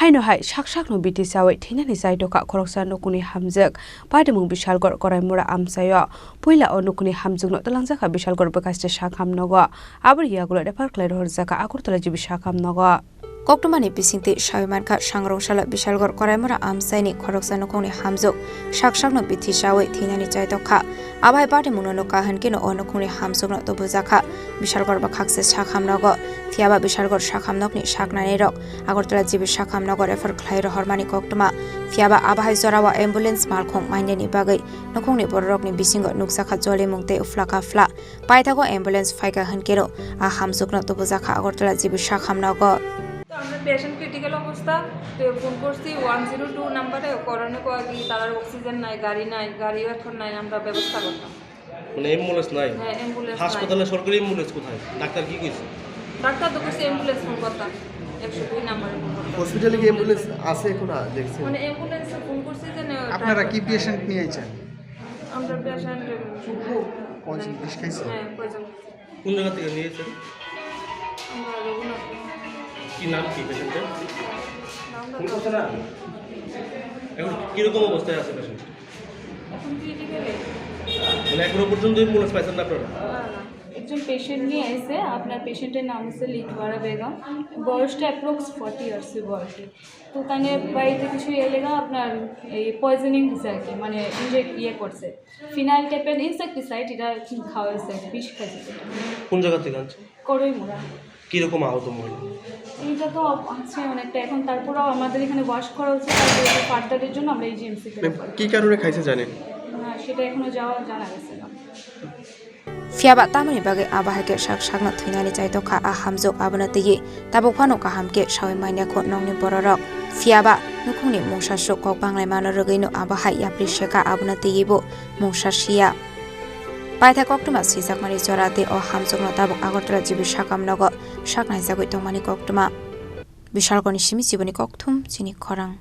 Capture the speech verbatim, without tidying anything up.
Aino hai sak sakno bithi chawi thinani chai tokha khoroksa nukhungni hamjwk. Patimung Bishalgarh Koraimura amchaio. Puila o nukhungni hamjwkno twlangjakha Bishalgarh bwkhaste sakham nogo. Aboni yagulo refer khlai rohorjakha Agartala G B sakham nogo. Koktwmani bisingtwi sawi mankha, sangrong salo Bishalgarh Koraimura amchaini khoroksa nukhungni hamjwk sak sakno bithi chawi thinani chai tokha. Abo hai patimungno nukha hwnkhe no o nukhungni hamjwkno tubujakha Bishalgarh bwkhakse sakham nogo. Phiyaba Bishalgarh sakham nokni saknani rok Agartala G B sakham nogo refer khlai rohormani koktwma. Phiyaba abo hai jorao ambulance malkhung mainani bagwi nukhungni bororokni bisingo nukjakha jolimung tei uphla kaphla. Paithago ambulance phaikha hwnkhe no a hamjwkno tubujakha Agartala G B sakham nogo. তো আমরা patient critical অবস্থা, তো ফোন করছি one zero two নাম্বারে, করানো কয়েকই তারার অক্সিজেন নাই, গাড়ি নাই, গাড়িও এখন নাই, আমরা ব্যবস্থা করতাম। মানে অ্যাম্বুলেন্স নাই? হ্যাঁ, অ্যাম্বুলেন্স নাই। হাসপাতালে সরকারি অ্যাম্বুলেন্স কোথায়? ডাক্তার কি কইছে? ডাক্তার তো কইছে অ্যাম্বুলেন্স ফোন করতাম, একশো দুই নাম্বারে ফোন করতাম। হসপিটালে কি অ্যাম্বুলেন্স আছে এখন, আ, দেখছেন? মানে অ্যাম্বুলেন্সে ফোন করছে যে না, আপনারা কি পেশেন্ট নিয়ে আইছেন? আমরা পেশেন্ট কয়জন বিষ খাইছে? হ্যাঁ, কয়জন। কোন জায়গা থেকে নিয়ে এসেছেন? আমরা রঘুনাথ। কি নাম কি পেশেন্টের? নাম না। এখন কিরকম অবস্থায় আছে পেশেন্ট? এখন ক্রিটিক্যালে। মানে এখনো পর্যন্ত অ্যাম্বুলেন্স পাইছেন না আপনারা? না, না। একজন পেশেন্ট নিয়ে এসে, আপনার পেশেন্টের নাম হচ্ছে লিথওয়ারা বেগম, বয়সটা অ্যাপ্রক্স ফর্টি ইয়ার্সই বয়সে। তো তাহলে বাড়িতে কিছু এলেগা আপনার এই পয়জনিং হয়েছে আর কি, মানে ইনজেক্ট ইয়ে করছে, ফিনাইল টাইপের ইনসেক্টিসাইড, এটা খাওয়া হয়েছে, বিষ খাইছে। কোন জায়গা থেকে আনছে? করইমুড়া। কিরকম আহত মহিলা? এইটা তো আছে অনেকটা, এখন তারপরেও আমাদের এখানে ওয়াশ করা হচ্ছে, তারপরে ফার্দারের জন্য আমরা এই জিএমসি তে ম্যাম, রেফার কি করছি। কারণে খাইছে জানেন? না, সেটা এখনো যাওয়া জানা গেছে না। Phiyaba tamoni bagwi abo hai khe sak sakno thwinani chai tokha a hamjwk, abono twiwi tabuk phano kaham khe sawi manya kho nokni bororok. Phiyaba nukhungni mungsa swk kok banglaimano rwgwino abo hai yapri seka, abono twiwi bo mungsa siya. Paitha koktwma swijakmani jora tei o hamjwkno tabuk Agartala G B sakam nogo saknaijagwi tongmani koktwma. Bishalgarhni simi chiboni kokthum chini khorang.